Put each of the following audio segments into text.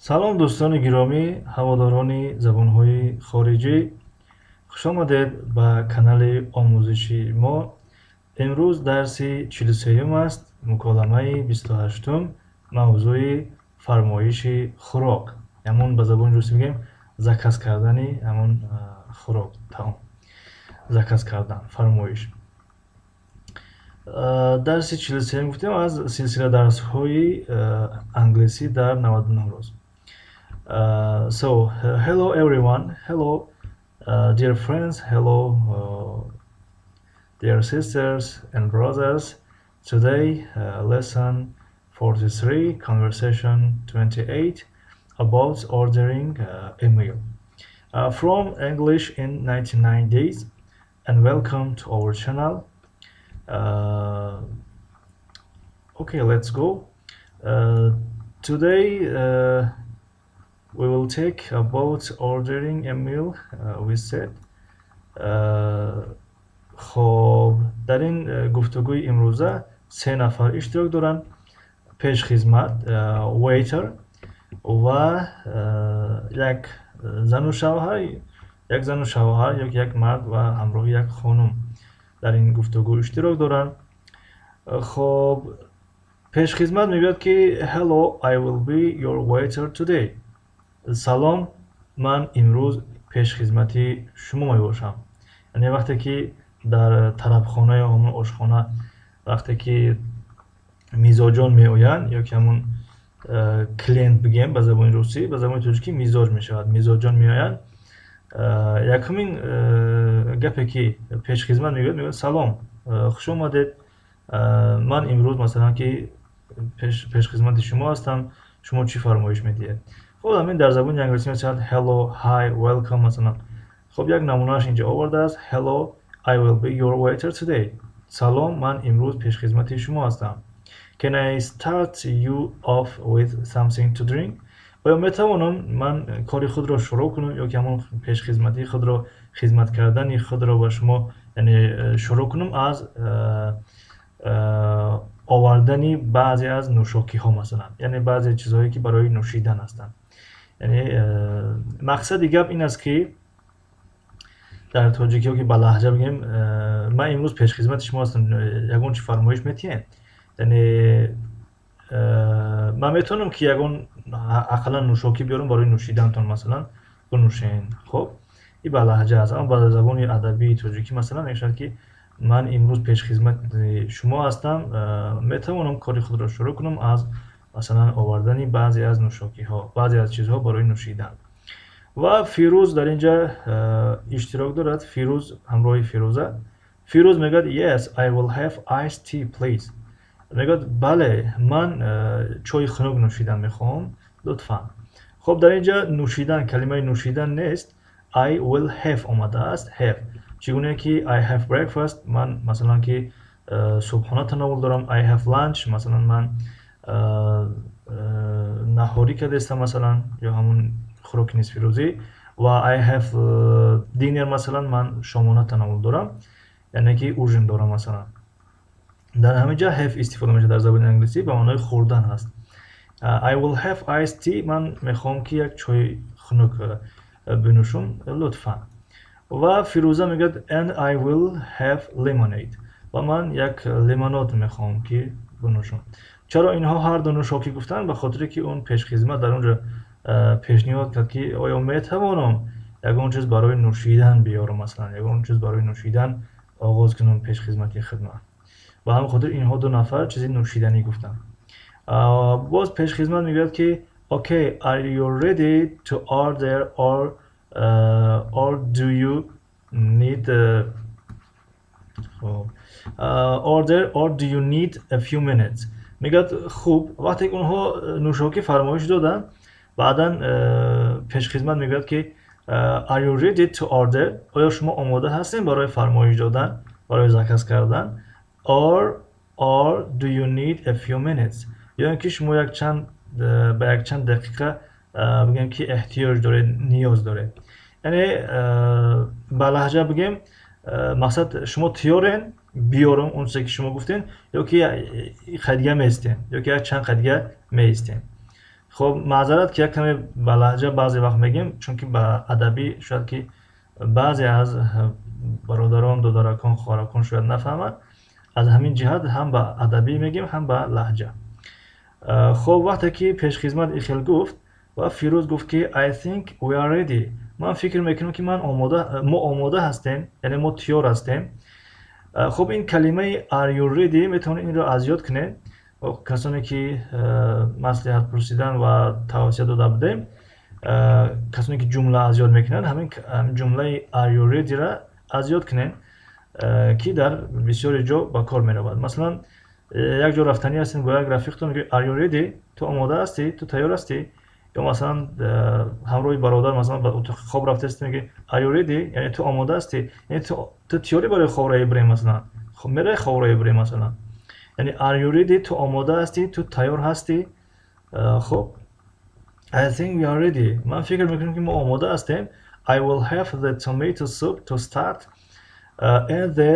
Салом, дӯстони гиромӣ, ҳаводорони забонҳои хориҷӣ! Хушомадед ба канали омӯзиши мо. Имрӯз дарси 43-юм аст, муколамаи 28-ум, мавзӯи фармоиши хӯрок, ҳамон ба забони русӣ мегӯем, заказ кардани ҳамон хӯрок, таом заказ кардан, фармоиш. Дарси 43-юм гуфтем, аз силсила дарсҳои англисӣ дар 99 рӯз. So, hello everyone, hello dear friends, hello dear sisters and brothers. Today, lesson 43, conversation 28, about ordering a meal. From English in 99 days, and welcome to our channel. Okay, let's go. Today, we will take about ordering a meal, we said. Хоб, дар ин гуфтугӯи имрӯза се нафар иштирок доранд: пешхизмат, waiter, ва як зану шавҳар, як зану шавҳар ё як мард ва ҳамроҳи як хонум дар ин гуфтугӯ иштирок доранд. Хоб, пешхизмат мегӯяд, ки "Hello, I will be your waiter today." Салом, ман имрӯз пешхизмати шумо мебошам. Яъне вақте ки дар тарабхона ё ҳамон ошхона, вақте ки мизоҷон меоянд, ё ки ҳамон клиент бигем ба забони русӣ, ба забони тоҷикӣ мизоҷ мешавад, мизоҷон меоянд, якумин гапе ки пешхизмат мегӯяд, мегӯяд: "Салом, хуш омадед, ман имрӯз, масалан, ки пешхизмати шумо ҳастам, шумо чӣ фармоиш медиҳед?" Хуб, ҳамин дар забони англисӣ мешавад hello, hi, welcome, масалан. Хуб, як намунааш инҷо овардааст: "Hello, I will be your waiter today." Салом, ман имрӯз пешхизмати шумо ҳастам. "Can I start you off with something to drink?" Оё метавонам ман кори худро шурӯъ кунам ё ки ҳамон пешхизматии худро, хизмат кардани худро ба шумо, яъне шурӯъ кунам аз овардани баъзе аз нӯшокиҳо, масалан, яъне баъзе чизҳое, ки барои нӯшидан ҳастанд? Яъне мақсади гап ин аст, ки дар тоҷикиҳо ки ба лаҳҷа бигӯем, ман имрӯз пешхизмати шумо ҳастам, ягон чи фармоиш метиҳед? Яъне ман метавонам, ки ягон ақаллан нӯшокӣ биёрам барои нӯшидантон, масалан, бинӯшен. Хуб, ин ба лаҳҷа аст, аммо ба забони адабии тоҷикӣ, масалан, мешавад, ки ман имрӯз пешхизмати шумо ҳастам, метавонам кори худро шурӯъ кунам аз, масалан, овардани баъзе аз нӯшокиҳо, баъзе аз чизҳо барои нӯшидан. Ва Фирӯз дар инҷа иштирок дорад. Фирӯз ҳамроҳи Фирӯза. Фирӯз мегӯяд: "Yes, I will have iced tea, please." Мегӯяд: "Бале, ман чойи хунук нӯшидан мехоҳам, лутфан." Хуб, дар инҷа нӯшидан, калимаи нӯшидан нест, I will have омадааст. Have чӣ гуна ки I have breakfast, ман, масалан, ки субҳона тановул дорам, I have lunch, масалан, ман наҳорӣ кардаистам, масалан, ё ҳамон хӯроки нисфирӯзӣ, ва I have dinner, масалан, ман шомона тановул дорам, яъне ки ужин дорам, масалан. Дар ҳамин ҷа have истифода мешавад, дар забони англисӣ ба маънои хӯрдан ҳаст. I will have iced tea, ман мехоҳам, ки як чойи хунук бинӯшам, лутфан. Ва Фирӯза мегӯяд: "And I will have lemonade." Ва ман як лимонад мехоҳам, ки бинӯшам. Чаро инҳо ҳарду нӯшокӣ гуфтанд? Ба хотире ки он пешхизмат дар он ҷо пешниҳод кард, ки оё метавонам ягон чиз барои нӯшидан биёрам, масалан, ягон чиз барои нӯшидан оғоз кунам пешхизмати хидмат. Ба ҳамин хотир инҳо ду нафар чизи нӯшиданӣ гуфтанд. Боз пешхизмат мегӯяд, ки "Okay, are you ready to order or do you need order or do you need a few minutes?" Мегӯяд: хуб, вақте ки онҳо нӯшокӣ фармоиш доданд, баъдан пешхизмат мегӯяд, ки "Are you ready to order?" Оё шумо омода ҳастем барои фармоиш додан, барои заказ кардан? Or do you need a few minutes?" Ё ин ки шумо якчанд ба якчанд дақиқа, бигӯем, ки эҳтиёҷ доред, ниёз доред? Яъне ба лаҳҷа бигӯем, мақсад, шумо тиёрен биёрам он чизе, ки шумо гуфтем, ё ки қадига меистем, ё ки як чанд қадига меистем? Хоб, маъзарат, ки як каме ба лаҳҷа баъзе вақт мегем, чунки ба адабӣ шояд ки баъзе аз бародарон, додаракон, хоҳаракон шояд нафаҳманд. Аз ҳамин ҷиҳат ҳам ба адабӣ мегем, ҳам ба лаҳҷа. Хоб, вақте ки пешхизмат ин хел гуфт ва Фирӯз гуфт, ки "I think we are ready", ман фикр мекунам, ки ман омода, мо омода ҳастем, яъне мо тиёр ҳастем. Хуб, ин калимаи "Are you ready?" метавонед инро аз ёд кунед. Касоне ки маслиҳат пурсидан ва тавсия дода будем, касоне ки ҷумла аз ёд мекунанд, ҳамин ҷумлаи "Are you ready"-ра аз ёд кунед, ки дар бисёри ҷо ба кор меравад. Масалан, як ҷо рафтанӣ ҳастем бо як рафиқтон, мегӯед: "Are you ready?" Ту омода ҳастӣ? Ту тайёр ҳастӣ? Ё масалан, ҳамроҳи бародар, масалан, ба утоқи хоб рафтаастӣ, мегӯӣ: "Are you ready?" Яъне ту омода ҳастӣ, яъне ту тиёрӣ барои хобраи бирем, масалан, меравӣ хобраи бирем, масалан. Яъне "Are you ready?" Ту омода ҳастӣ, ту тайёр ҳастӣ. Хуб, "I think we are ready", ман фикр мекунам, ки мо омода ҳастем. "I will have the tomato soup to start and the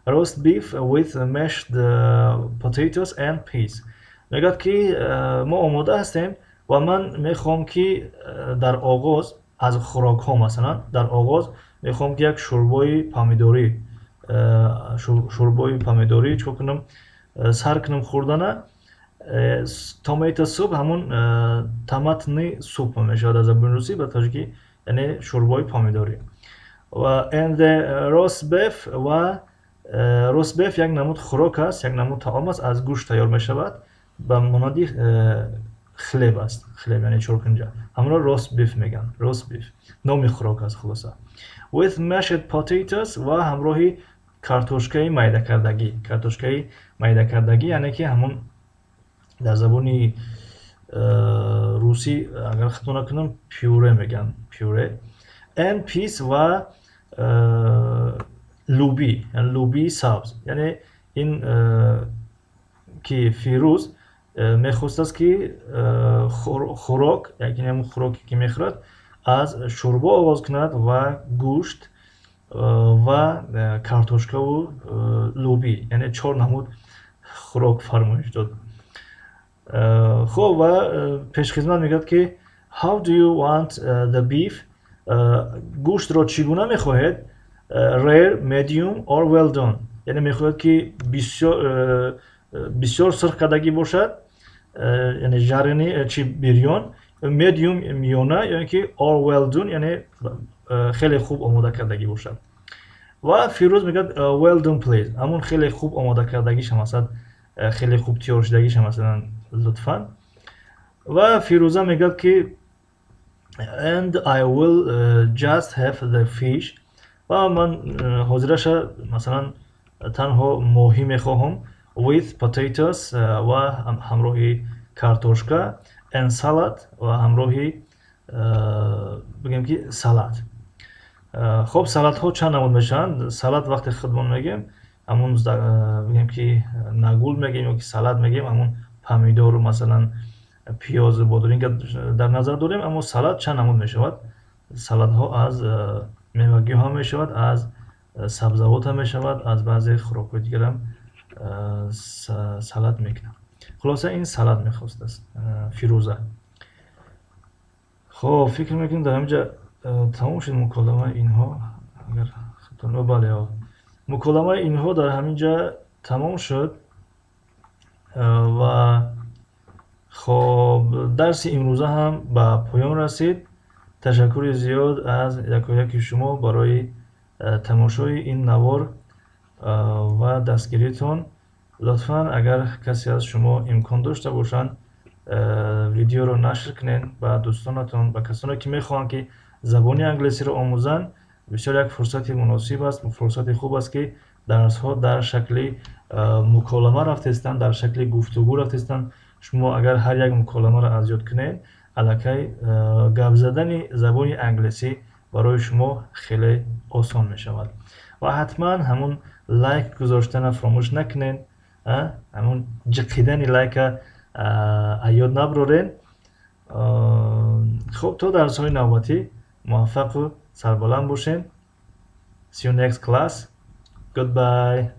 roast beef with mashed potatoes and peas." Мегӯяд, ки мо омода ҳастем ва ман мехоҳам, ки дар оғоз аз хӯрокҳо, масалан, дар оғоз мехоҳам, ки як шӯрбои помидорӣ чикор кунам, сар кунам хӯрдана. Tomato soup ҳамун томатный суп мешавад аз забони русӣ ба тоҷикӣ, яъне шӯрбои помидорӣ. Ва "and the roast beef", ва roast beef як намуд хӯрок аст, як намуд таом аст, аз гӯшт тайёр мешавад, ба монанди хлеб аст, хлеб, яъне чоркунҷа, ҳамонро roast beef мегӯянд. Roast beef номи хӯрок аст. Хулоса, "with mashed potatoes", ва ҳамроҳи картошкаи майдакардагӣ. Картошкаи майдакардагӣ, яъне ки ҳамон дар забони русӣ, агар хато накунам, пюре мегӯянд, пюре. "And peas", ва лӯбӣ, лӯбии сабз. Яъне ин ки Фирӯз мехостааст, ки хӯрок, ҳамон хӯроке ки мехӯрад, аз шӯрбо оғоз кунад ва гӯшт ва картошкаву лӯбӣ, яъне чор намуд хӯрок фармоиш дод. Хуб, ва пешхизмат мегӯяд, ки "How do you want the beef?" Гӯштро чӣ гуна мехоҳед? Rare, medium or well done? Яъне мехоҳед, ки бисёр сурх кардагӣ бошад, яъне жареный чи бирён, medium миёна, ё ки or well done, яъне хеле хуб омода кардагӣ бошад. Ва Фирӯз мегӯяд: "Well done, please", ҳамон хеле хуб омода кардагиша, масалан, хеле хуб тиёр шудагиша, масалан, лутфан. Ва Фирӯза мегӯяд, ки "And I will just have the fish", ва ман ҳозираша, масалан, танҳо моҳӣ мехоҳам, "with potatoes", ва ҳамроҳи картошка, "and salad", ва ҳамроҳи, бигем ки, салат. Хуб, салатҳо чанд намуд мешаванд? Салат вақте худмон мегӯем, ҳамон, бигем ки, нагул мегӯем ё ки салат мегӯем, ҳамон помидору, масалан, пиёзу бодиринга дар назар дорем. Аммо салат чанд намуд мешавад? Салатҳо аз мевагиҳо ҳам мешавад, аз сабзавот ҳам мешавад, аз баъзе хӯрокҳои дигарам салат мекунанд. Хулоса, ин салат мехостааст Фирӯза. Хоб, фикр мекунем, дар ҳаминҷа тамом шуд муколамаи инҳо, агар хато. Бале, муколамаи инҳо дар ҳамин ҷа тамом шуд. Ва хоб, дарси имрӯза ҳам ба поён расид. Ташаккури зиёд аз якояки шумо барои тамошои ин навор ва дастгиритон. Лутфан, агар касе аз шумо имкон дошта бошанд, видеоро нашр кунед ба дӯстонатон, ба касоне ки мехоҳанд, ки забони англисиро омӯзанд. Бисёр як фурсати муносиб аст, фурсати хуб аст, ки дарсҳо дар шакли муколама рафтаистанд, дар шакли гуфтугӯ рафтаистанд. Шумо агар ҳар як муколамаро аз ёд кунед, аллакай гап задани забони англисӣ барои шумо хеле осон мешавад. Ва ҳатман ҳамун лайк гузоштана фаромӯш накунед, ҳамун ҷиқидани лайка аз ёд набароред. Хуб, то дарсҳои навбатӣ муваффақу сарбаланд бошед. See you next class. Goodbye.